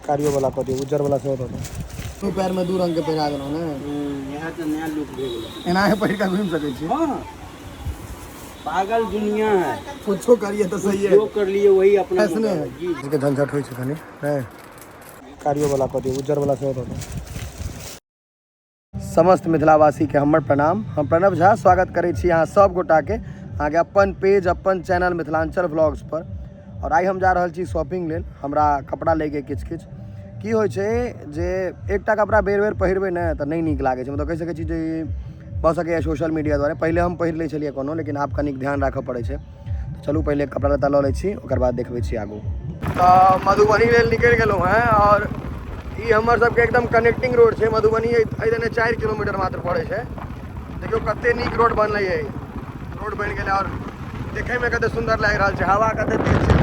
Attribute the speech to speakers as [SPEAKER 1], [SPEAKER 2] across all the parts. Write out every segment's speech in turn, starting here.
[SPEAKER 1] कारियो वाला कऽ दियौ, उज्जर वाला सेहो दऽ दियौ। दू पैर में दू रंग के पहिरा देलहुँ ने।
[SPEAKER 2] इएह तऽ नया लुक भए गेलै।
[SPEAKER 1] एनाहे पहिर कऽ घुमि सकै छी।
[SPEAKER 2] हँ, पागल दुनिया है।
[SPEAKER 1] कुछो करिए तऽ सही है।
[SPEAKER 2] जो कर लिए वही अपना
[SPEAKER 1] ऐसने है।
[SPEAKER 2] जी।
[SPEAKER 1] इसके झंझट होइ छै कनि, नहि? कारियो वाला कऽ दियौ, उज्जर वाला सेहो दऽ दियौ। समस्त मिथिलावासीके हमर प्रणाम। हम प्रणव झा स्वागत करै छी अहाँ सब गोटाके अहाँके अपन पेज अपन चैनल मिथिलांचल व्लॉग्स पर। और आइ हम जा रहल छी शॉपिंग लेल, हमरा कपड़ा लैके किछु किछु। की होइ छै जे एकटा कपड़ा बेर बेर पहिरबै ने तऽ नहि नीक लागै छै। मतलब कहि सकै छी जे भऽ सकैए सोशल मीडिया द्वारे पहिले हम पहिर लै छलियै कोनो, लेकिन आब कनिक ध्यान राखऽ पड़ै छै। तऽ चलू पहिले कपड़ा लत्ता लऽ लै छी, ओकर बाद देखबै छी आगू। तऽ मधुबनी लेल निकलि गेलहुँ हेँ और ई हमर सबके एकदम कनेक्टिंग रोड छै। मधुबनी एहि दने 4 किलोमीटर मात्र पड़ै छै। देखियौ कते नीक रोड बनलै है, रोड बनि गेलै और देखैमे कते सुन्दर लागि रहल छै। हवा कते तेज छै।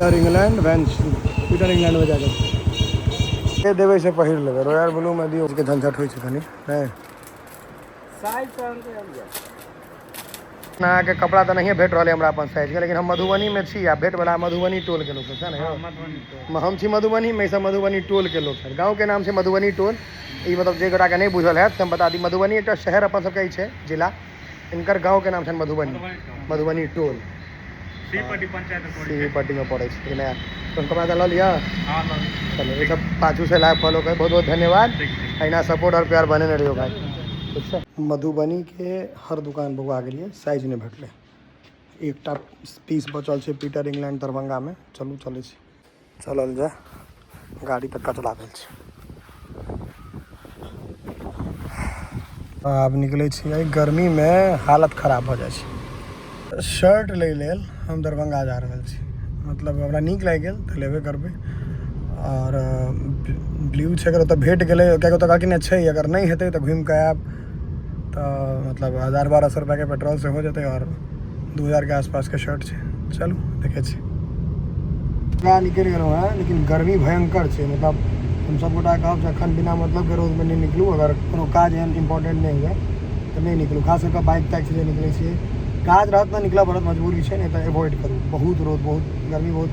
[SPEAKER 1] पीटर इंग्लैंड वेंस, पीटर इंग्लैंड में जाके के देबै से पहिर लेबै। रॉयल ब्लू में दियौ। के झंझट होइ छै कनि, नहि?
[SPEAKER 2] साइज तऽ अहाँके आबि जायत।
[SPEAKER 1] अहाँके कपड़ा तऽ नहिए भेट रहल है हमरा अपन साइजके, लेकिन हम मधुबनीमे छी आ भेट वला मधुबनी टोलके लोक सब छै ने यौ। हम छी मधुबनीमे, ई सब मधुबनी टोलके लोक छथि। गाँवके नाम छै मधुबनी टोल। ई मतलब जे गोटाके नहि बुझल हैत से हम बता दी, मधुबनी एकटा शहर अपन सबके छै, जिला। हिनकर गाँवके नाम छनि मधुबनी, मधुबनी टोल सीपट्टीमे पड़ै छै। नया तुम कपड़ा तऽ लऽ लिअ। चलो, ई सब पाछू से लाइव फॉलो कर। बहुत बहुत धन्यवाद, अहिना सपोर्ट और प्यार बनेने रहियो भाई। ठीक छै। मधुबनीके हर दुकान बौआ गेलियै, साइज नहि भेटलै। एकटा पीस बचल छै पीटर इंग्लैंड दरभंगामे। चलू चलै छी, चलल जाय। गाड़ी तऽ कचरा भेल छै। आब निकलै छी। एहि गर्मीमे हालत खराब भऽ जाइ छै। शर्ट लै लेल हम दरभंगा जा रहल छी। मतलब हमरा नीक लागि गेल तऽ लेबे करबै। आओर ब्लू छै, अगर ओतऽ भेट गेलै, किएकि ओतऽ कहलखिन छै, अगर नहि हेतै तऽ घुमि कऽ आयब। तऽ मतलब 1000-1200 रुपैआके पेट्रोल सेहो जेतै आओर 2000के आसपासके शर्ट छै। चलू देखै छी। निकलि गेलहुँ हेँ, लेकिन गर्मी भयङ्कर छै। मतलब हम सब गोटा कहब जे एखन बिना मतलबके रौदमे नहि निकलू। अगर कोनो काज एहन इम्पोर्टेंट नहि हुए तऽ नहि निकलू। खास कऽ कऽ बाइक ताइकसँ जे निकलै छियै, काज रहत ने निकलऽ पड़त, मजबूरी छै, नहि तऽ एवॉइड करू। बहुत रौद, बहुत गर्मी, बहुत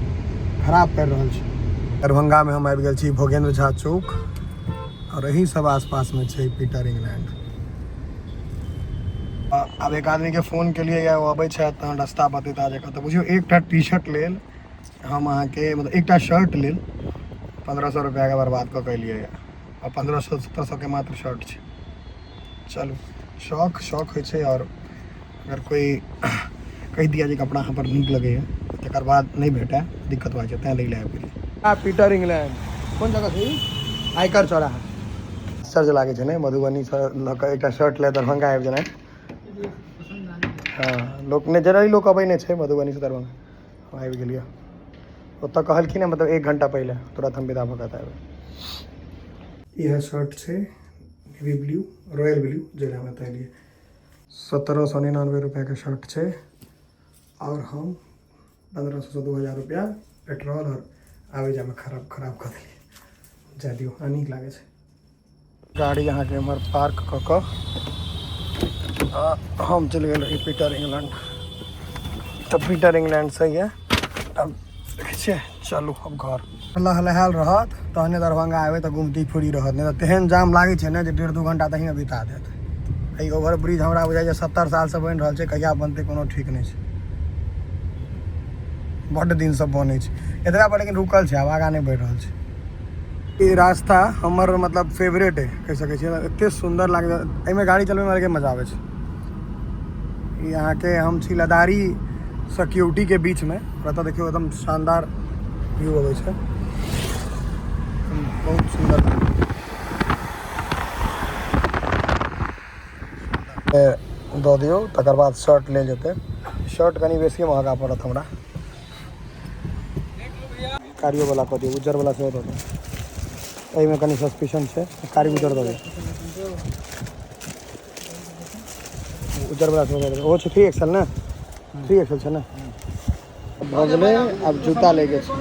[SPEAKER 1] खराब पड़ि रहल छै। दरभंगामे हम आबि गेल छी भोगेन्द्र झा चौक और एही सब आसपासमे छै पीटर इंग्लैंड। आब एक आदमीके फोन केलियै, ओ अबै छथि तहन रस्ता बतेता जे कतऽ। बुझियौ एकटा टी शर्ट लेल हम अहाँके मतलब एकटा शर्ट लेल 1500 रुपैआके बर्बाद कऽ के एलियै। आ 1500 1700के मात्र शर्ट छै। चलू, शौक शौक होइ छै। आओर अगर कोइ कहि दिया जे कपड़ा अहाँ पर नीक लगैए, तकर बाद नहि भेटै, दिक्कत भऽ जाइ छै, तैँ लै लए आबि गेलियै। आ पीटर इंग्लैंड कोन जगह छै? ई आयकर चौराहा। आश्चर्य लागै छै ने, मधुबनीसँ लऽ कऽ एकटा शर्ट लए दरभंगा आबि जेनाइ। हँ, लोक नहि, जनरली लोक अबै नहि छै मधुबनीसँ दरभंगा। हम आबि गेलियै। ओतऽ कहलखिन हँ मतलब 1 घंटा पहिले तुरंत हम विदा भऽ कऽ आबि। इएह शर्ट छै, नेवी ब्लू, रॉयल ब्लू, जेकरा हम एतऽ एलियै। 1799 रुपैआके शर्ट छै आओर हम 1500सँ 2000 रुपैआ पेट्रोल आओर आबै जाइमे खराब खराब कऽ देलियै। जाय दियौ, आ नीक लागै छै। गाड़ी अहाँके एम्हर पार्क कऽ कऽ हम चलि गेल रही पीटर इंग्लैंड। तऽ पीटर इंग्लैंडसँ यऽ आब देखै छियै। चलू अब घर। लहलहायल रहत तहने दरभंगा एबै तऽ गुमती फ्री रहत, नहि तऽ तेहन जाम लागै छै ने जे 1.5-2 घंटा तहीमे बिता देत। एहि ओवर ब्रिज हमरा बुझाइए 70 सालसँ बनि रहल छै, कहिया बनतै कोनो ठीक नहि छै। बड्ड दिनसँ बनै छै एतबा पर, लेकिन रुकल छै, आब आगाँ नहि बढ़ि रहल छै। ई रास्ता हमर मतलब फेवरेट है, कहि सकै छियै। एते सुन्दर लागै एहिमे गाड़ी चलबैमे अलगे मजा आबै छै। ई अहाँके हम छी लदारी सिक्योरिटीके बीचमे। एतऽ देखियौ एकदम शानदार व्यू अबै छै, बहुत सुन्दर। दऽ दियौ, तकर बाद शर्ट लेल जेतै। शर्ट कनि बेसी महगा पड़त हमरा। कारियो वाला कऽ दियौ, उज्जर वाला सेहो दऽ दियौ। एहिमे कनि सस्पिशन छै। कारी उज्जर दऽ दियौ, उज्जर वाला सेहो दऽ दियौ। ओहो छै 3 एक्सल ने? 3 एक्सल छै ने? भऽ गेलै। आब जूता लैके छै।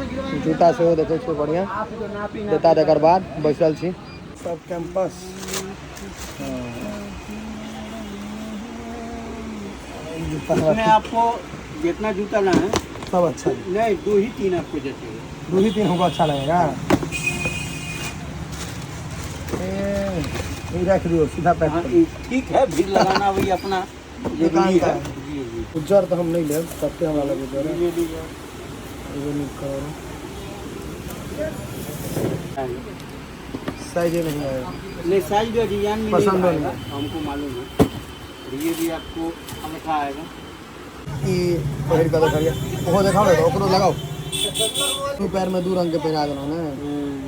[SPEAKER 1] जूता सेहो देखै छियै, बढ़िआँ देता। तकर बाद बैसल छी। सब कैंपस ई जूता हमरा
[SPEAKER 2] इसमें आपको जितना जूता ना है,
[SPEAKER 1] सब अच्छा है।
[SPEAKER 2] नहीं, दो ही तीन आपको जचेगा।
[SPEAKER 1] दो ही तीन हमको अच्छा लगेगा। ए, ई रख दियो सीधा पैक
[SPEAKER 2] हाँ,
[SPEAKER 1] कर।
[SPEAKER 2] ये ठीक है, भीड़ लगाना वही अपना
[SPEAKER 1] दुकान
[SPEAKER 2] जरूरी
[SPEAKER 1] का
[SPEAKER 2] है।
[SPEAKER 1] है।
[SPEAKER 2] जी जी।
[SPEAKER 1] उज्जर तऽ हम नहि लेब, तते हमरा लग उज्जर है।
[SPEAKER 2] ये लीजिए।
[SPEAKER 1] एगो नीक कलर साइजे नहीं आएगा।
[SPEAKER 2] नहीं, साइज का डिजाइन में
[SPEAKER 1] पसंद
[SPEAKER 2] नहीं
[SPEAKER 1] नहीं।
[SPEAKER 2] आएगा, हमको मालूम है। और ये भी आपको हल्का आएगा।
[SPEAKER 1] ई पहिर कऽ देखलियै, ओहो देखाउ ने, ओकरो लगाउ। दू पैर में दू रंग के पहिरा देलहुँ ने।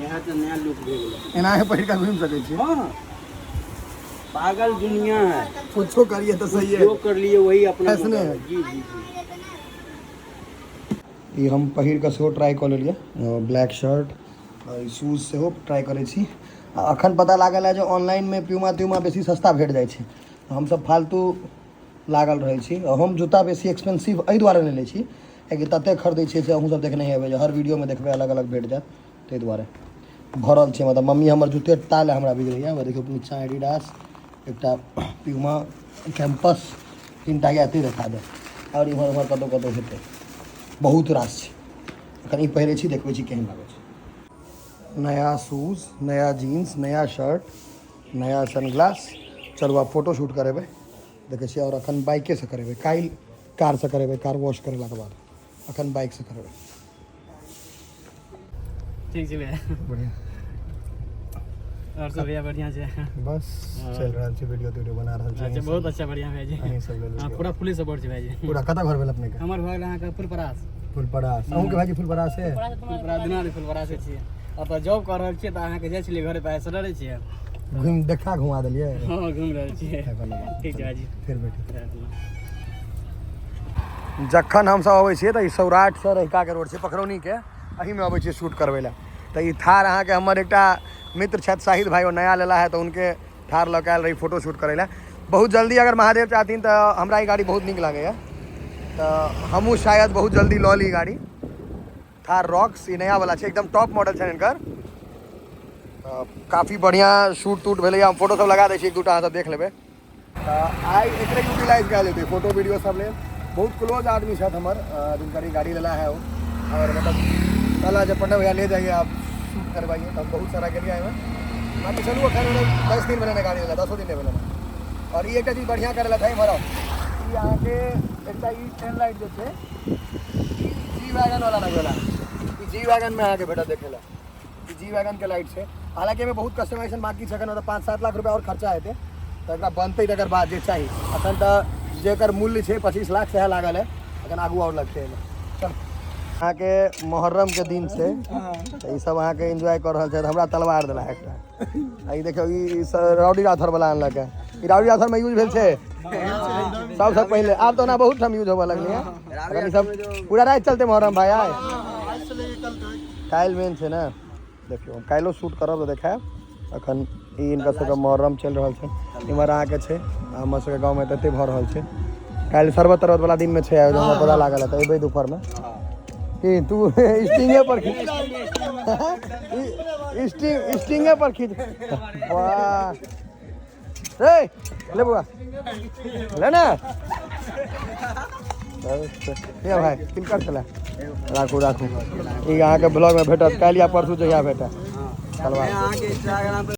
[SPEAKER 2] यहाँ तो नया लुक भे गेलै।
[SPEAKER 1] एनाहे पहिर कऽ घुमि सकै छी।
[SPEAKER 2] हाँ, पागल दुनिया है।
[SPEAKER 1] कुछो करिए तऽ सही है।
[SPEAKER 2] जो कर लिए वही अपना
[SPEAKER 1] फैशने
[SPEAKER 2] मतलब
[SPEAKER 1] है।
[SPEAKER 2] जी जी जी।
[SPEAKER 1] ई हम पहिर कऽ सेहो ट्राई कऽ लेलियै, ब्लैक शर्ट आओर ई शूज सेहो ट्राई करै छी। आ अखन पता लागल है जे ऑनलाइनमे प्यूमा त्यूमा बेसी सस्ता भेट जाइ छै। हमसब फालतू लागल रहै छी। हम जूता बेसी एक्सपेंसिव एहि दुआरे नहि लै छी कियाकि ततेक खरीदै छियै से अहूँ सब देखने हेबै जे हर वीडियोमे देखबै अलग अलग भेट जायत, ताहि दुआरे भरल छै। मतलब मम्मी हमर जूते ताल हमरा बिगड़ैया। देखियौ नीचाँ एडिडास, एकटा प्यूमा कैंपस, तीनटा के एतै देखा देब। आओर इम्हर उम्हर कतहु कतहु हेतै, बहुत रास छै। अखन ई पहिरै छी, देखबै छी केहन लागै छै। नया शूज, नया जीन्स, नया शर्ट, नया सनग्लास। चलू आब फोटो शूट करेबै, देखै छियै। आओर अखन बाइकेसँ करेबै, काल्हि कारसँ करेबै, कार वॉश करेलाके बाद अखन बाइकसँ करेबै।
[SPEAKER 3] ठीक छै भैया।
[SPEAKER 1] बढ़िया।
[SPEAKER 3] और सब भैया बढ़िया छै?
[SPEAKER 1] बस चलि रहल छै, वीडियो तीडियो बना रहल छी।
[SPEAKER 3] अच्छा, बहुत अच्छा, बढ़िया भाईजी।
[SPEAKER 1] अहीं सब लेल
[SPEAKER 3] हाँ,
[SPEAKER 1] वीडियो।
[SPEAKER 3] पूरा पुलिस सपोर्ट छै भाईजी।
[SPEAKER 1] पूरा। कतऽ घर भेल अपनेके?
[SPEAKER 3] हमर भऽ गेल अहाँके फुलपरास।
[SPEAKER 1] फुलपरास। अहूँके भाईजी फुलपरास है?
[SPEAKER 3] फुलपरास, दिनारी फुलपरास छियै। ओतऽ जॉब कऽ रहल छियै तऽ अहाँके जाइ छलियै घरे पर, सर छियै।
[SPEAKER 1] घुमि देखा घुमा देलियै।
[SPEAKER 3] हँ, घुमि रहल छियै। ठीक छै भाईजी।
[SPEAKER 1] फेर भेटै। जखन हमसब अबै छियै तऽ ई सौराठसँ रहिकाके रोड छै पखरौनीके, एहीमे अबै छियै शूट करबै लए। तऽ ई थार अहाँके हमर एकटा मित्र छथि शाहिद भाई, ओ नया लेला है तऽ उनके थार लऽ कऽ आयल रही फोटो शूट करै लए। बहुत जल्दी अगर महादेव चाहथिन तऽ हमरा ई गाड़ी बहुत नीक लागैए, तऽ हमहूँ शायद बहुत जल्दी लऽ ली गाड़ी थार रॉक्स। ई नया वाला छै, एकदम टॉप मॉडल छै इनकर। काफी बढ़िआँ शूट तूट भेलैए। हम फोटो सब लगा दै छी एक दूटा, अहाँ सब देख लेबै। तऽ आइ एकरे यूटिलाइज कयल जेतै फोटो वीडियो सब लेल। बहुत क्लोज आदमी छथि हमर, जिनकर ई गाड़ी लेला है ओ, और मतलब कहला जे प्रणव भैया ले जाइए, आप शूट करवाइए। तऽ हम बहुत सारा गेलियै एहिमे। बाकी चलू, एखन 10 दिन भेलै ने गाड़ी लेला, 10 दिन नहि भेलै। आओर ई एकटा चीज बढ़िआँ करेला छै इम्हर, ई अहाँके एकटा ई टेल लाइट जे छै, ई जी वैगन वाला लगेला। ई जी वैगन में अहाँके भेटत देखै लए। ई जी वैगन के लाइट छै। हालाँकि एहिमे बहुत कस्टमाइजेशन बाकी छै एखन, मतलब 5-7 लाख रुपया आओर खर्चा हेतै तऽ एकरा बनतै तकर बाद जे चाही। अखन तऽ जेकर मूल्य छै 25 लाख सएह लागल है, अखन आगू आओर लगतै एहिमे। चल, अहाँके मुहर्रम के दिन छै तऽ ई सब अहाँके एन्जॉय कऽ रहल छथि। हमरा तलवार देला एकटा। आ ई देखियौ, ई राउडी राथर वाला अनलक है। ई राउडी राथर में यूज भेल छै सबसँ पहिले, आब तऽ ओना बहुत ठाम यूज होबऽ लगलै है। अखन ई सब पूरा राति चलतै मुहर्रम भाई। आइ काल्हि मेन छै ने। देखियौ, हम काल्हिो शूट करब तऽ देखायब। अखन ई हिनकर सबके मुहर्रम चलि रहल छै। इम्हर अहाँके छै, हमर सबके गाँवमे तऽ एते भऽ रहल छै। काल्हि शरबत तरबत वाला दिनमे छै आयोजन, हमरा पता लागल है तऽ एबै दुपहरमे। की तू स्टिंगे पर खींच, स्टिंगे पर खींच। वाह रे, ले बुआ ले ना। ये भाई किनकर छलै? राखू राखू, ई अहाँके ब्लॉगमे भेटत काल्हि या परसू, जहिया भेटत। तलवार।
[SPEAKER 2] अहाँके इंस्टाग्राम पे।